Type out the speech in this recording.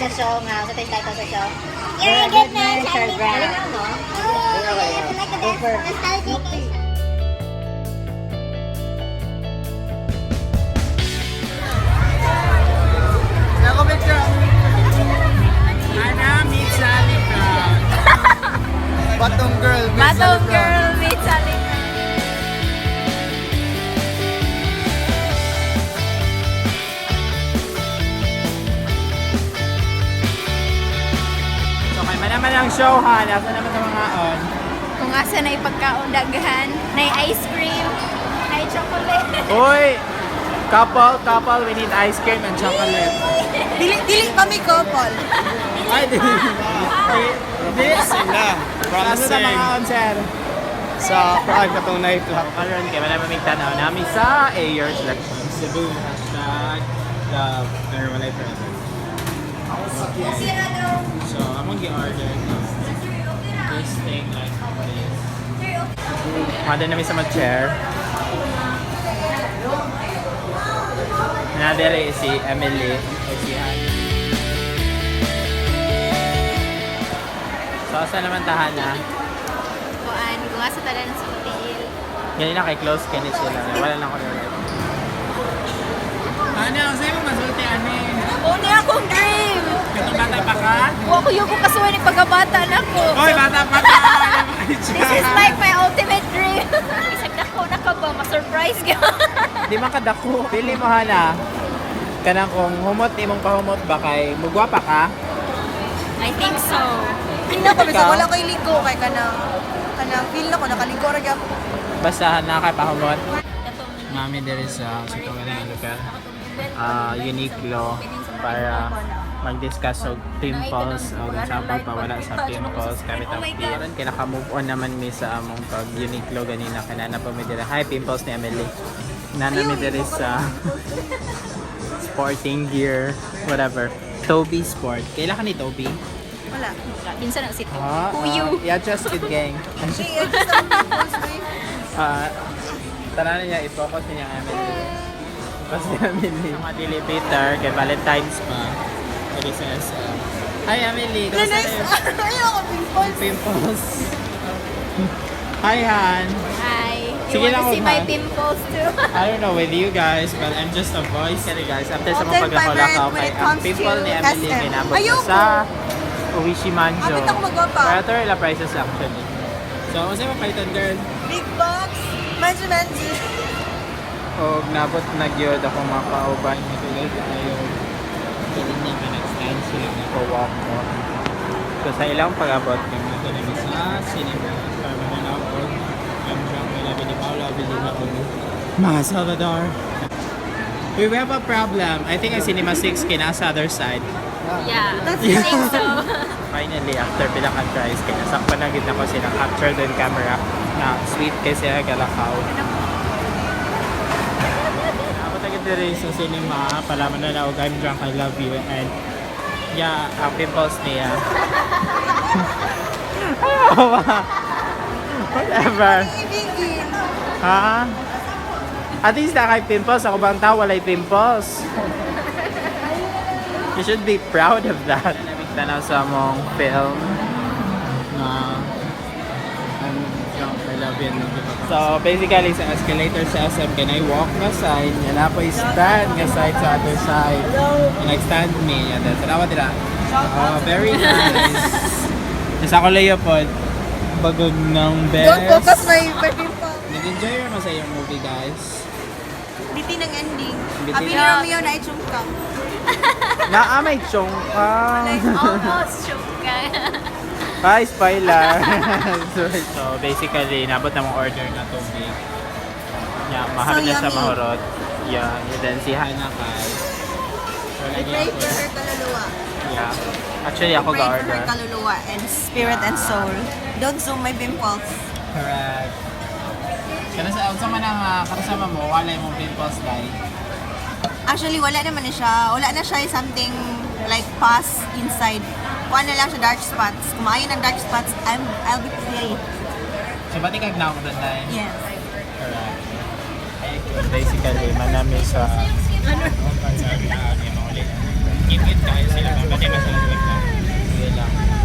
Sa show nga, sa title sa show. You're a good man, Charlie Brown. Galing nga, no? Oh, yeah, like the best nostalgic eh. Ako picture. Anna meets Sally Brown. Batong girl meets Batong Sally Brown. girl meets Sally Brown. So kay man naman ang show ha, nasa naman ang mga on. Kung asa na ipagkaon daghan, na ice cream, na chocolate. Uy! Couple, couple, we need ice cream and chocolate. Dili, dili kami couple. Ay, di. Di. Sila. Nasa na mga on, sir? Sa Prague katong night lang. Karon kay man naman tanaw namin sa Ayers Lecture Cebu #love pero walay forever. Okay. So, among gi-order is this thing like this. Mada namin sa mga chair. Nadere si Emily o si Han. So, asa naman tahana? Kuan, kung asa tanan sa hotel. Ganyan na kay close kini sila. Wala lang ko na. Ano, sa'yo mo masulti, ani? Mo ni akong dream. Katong bata pa ka? Wa ko yung kasuway ni pagkabata nako. Hoy, bata pa ka! This is like my ultimate dream. Isang dako na ka ba, ma-surprise ka. Di man kadako. Pili mo, Hana. Kanang kung humot, imong pahumot ba kay mugwapa ka? I think so. Feel na ko, Ikaw? bisag wala ko'y ligo kay kanang feel na ko nakaligo ra gyud ako. Basta na kay pahumot. Mami, there is sa kawalan lugar. Uniqlo para mag-discuss og pimples o kung sa pagpawala sa pimples gamit ang peel. Kaya naka-move on naman mi sa among pag Uniqlo ganina kay nana pa mi dira. Hi pimples ni Emily. Nana mi diri sa sporting gear, whatever. Toby Sport. Kailan ka ni Toby? Wala. Kinsa na si Ah, Who you? Yeah, just good gang. Di, I just ang pimples ko eh. Ah, tanan niya i-focus niya ang Emily. Focus niya Emily. Mga dili bitter kay Valentine's pa. Dili sa SM. Hi Emily, Wala, kamusta nice. na yung Ayaw ko pimples. pimples? Hi Han. Hi. You Sige want lang, to see huwag my ha. pimples too? I don't know with you guys, but I'm just a voice. Kaya guys, after sa mga All-time paglakaw-lakaw favorite when kay it ang comes pimple to ni Emily SM. kinabot na Ayoko. sa Oishi Manjo. Apit ako magwapa. Pero ito la prices actually. So, unsa mo palitan girl? Big box. Manju manju. Og nabot na gyud ako makauban matulog tayo. Dili niya ka nag-stand sila nagpo-walk ko. So sa ilang pag-abot kami ito namin sa cinema para mananaw og I'm drunk with Labi ni Paolo Abilina og Mga Salvador. We have a problem. I think ang Cinema 6 kina sa other side. Yeah. That's I think so. Finally, after pila ka tries, kaya nasakpan na gid nako sila capture din camera na sweet kay sila galakaw. Ako taga diri sa cinema, palaman na na og I'm drunk, I love you and yeah, ang pimples niya. Ayaw. Whatever. Ibigin. Ha? At least na kay pimples, ako bang tao walay pimples? You should be proud of that. Tanaw sa among film na I'm drunk, I love you, and love you. So basically sa escalator sa SM, can I walk nga side? Yan na po stand nga side sa other side. And nag-stand me. Yan then tanawa nila. Oh, very nice. Isa ko layo po. Bagog ng best. Don't focus my pimple. Nag-enjoy mo sa iyong movie, guys. Bitin ang ending. Bitin. Abi ni Romeo na ichungkang. Naa may chong ka. Almost shook ka. Ay, spoiler. So, basically, nabot na mong order na tubig. Yeah, mahal So na siya yummy. mahurot. Yeah, and then si Hana kay. Wala We niya pray ako. for her kaluluwa. Yeah. Actually, ako We pray for ga-order. her kaluluwa and spirit and soul. Don't zoom my pimples. Correct. Kana sa unsa man ang kasama mo, wala imong pimples dai. Actually, wala naman na siya. Wala na siya something like pus inside. Kuha na lang siya dark spots. Kung maayo ng dark spots, I'll be free. So, pati kag naong doon dai. Yes. Correct. Basically, manami sa